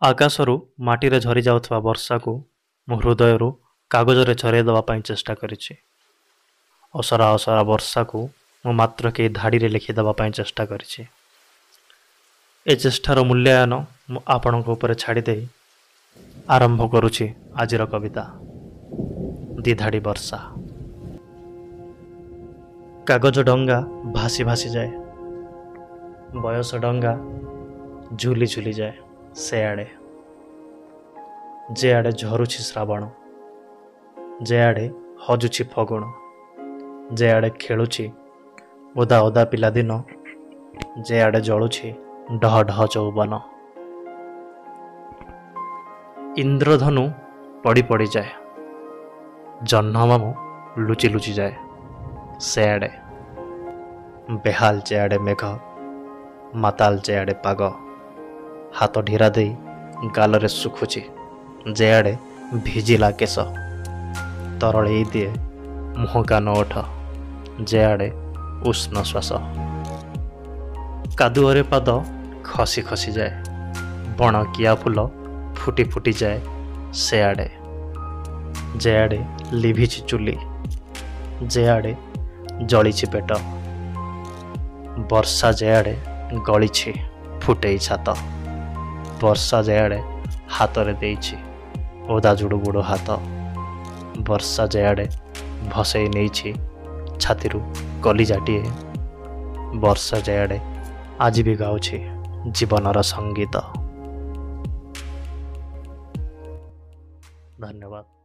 ଆକାଶରୁ ମାଟିରେ ଝରି ଯାଉଥିବା ବର୍ଷାକୁ ମୁଁ ହୃଦୟରୁ କାଗଜରେ ଝରାଇ ଦେବା ପାଇଁ ଚେଷ୍ଟା କରିଛି। ଅସରା ଅସରା ବର୍ଷାକୁ ମୁଁ ମାତ୍ର କେଇ ଧାଡ଼ିରେ ଲେଖିଦେବା ପାଇଁ ଚେଷ୍ଟା କରିଛି। ଏ ଚେଷ୍ଟାର ମୂଲ୍ୟାୟନ ମୁଁ ଆପଣଙ୍କ ଉପରେ ଛାଡ଼ିଦେଇ ଆରମ୍ଭ କରୁଛି ଆଜିର କବିତା ଦି ଧାଡ଼ି ବର୍ଷା। କାଗଜ ଡଙ୍ଗା ଭାସି ଭାସିଯାଏ, ବୟସ ଡଙ୍ଗା ଝୁଲି ଝୁଲିଯାଏ ସେଆଡ଼େ, ଯେଆଡ଼େ ଝରୁଛି ଶ୍ରାବଣ, ଯେଆଡ଼େ ହଜୁଛି ଫଗୁଣ, ଯେଆଡ଼େ ଖେଳୁଛି ଓଦା ଓଦା ପିଲାଦିନ, ଯେଆଡ଼େ ଜଳୁଛି ଡହ ଡହ ଯୌବନ। ଇନ୍ଦ୍ରଧନୁ ପଡ଼ି ପଡ଼ିଯାଏ, ଜହ୍ନମାମୁଁ ଲୁଚି ଲୁଚିଯାଏ ସେଆଡ଼େ। ବେହାଲ ଯେଆଡ଼େ ମେଘ, ମାତାଲ ଯେଆଡ଼େ ପାଗ, ହାତ ଢିରା ଦେଇ ଗାଲରେ ଶୁଖୁଛି ଯେଆଡ଼େ ଭିଜିଲା କେଶ, ତରଳେଇ ଦିଏ ମୁହଁ କାନ ଓଠ ଯେଆଡ଼େ ଉଷ୍ଣ ଶ୍ୱାସ। କାଦୁଅରେ ପାଦ ଖସି ଖସିଯାଏ, ବଣ କିଆ ଫୁଲ ଫୁଟି ଫୁଟିଯାଏ ସେଆଡ଼େ, ଯେଆଡ଼େ ଲିଭିଛି ଚୁଲି, ଯେଆଡ଼େ ଜଳିଛି ପେଟ, ବର୍ଷା ଯେଆଡ଼େ ଗଳିଛି ଫୁଟେଇ ଛାତ, ବର୍ଷା ଯେଆଡ଼େ ହାତରେ ଦେଇଛି ଓଦା ଜୁଡ଼ୁବୁଡ଼ୁ ହାତ, ବର୍ଷା ଯେଆଡ଼େ ଭସେଇ ନେଇଛି ଛାତିରୁ କଲିଜାଟିଏ, ବର୍ଷା ଯେଆଡ଼େ ଆଜି ବି ଗାଉଛି ଜୀବନର ସଙ୍ଗୀତ। ଧନ୍ୟବାଦ।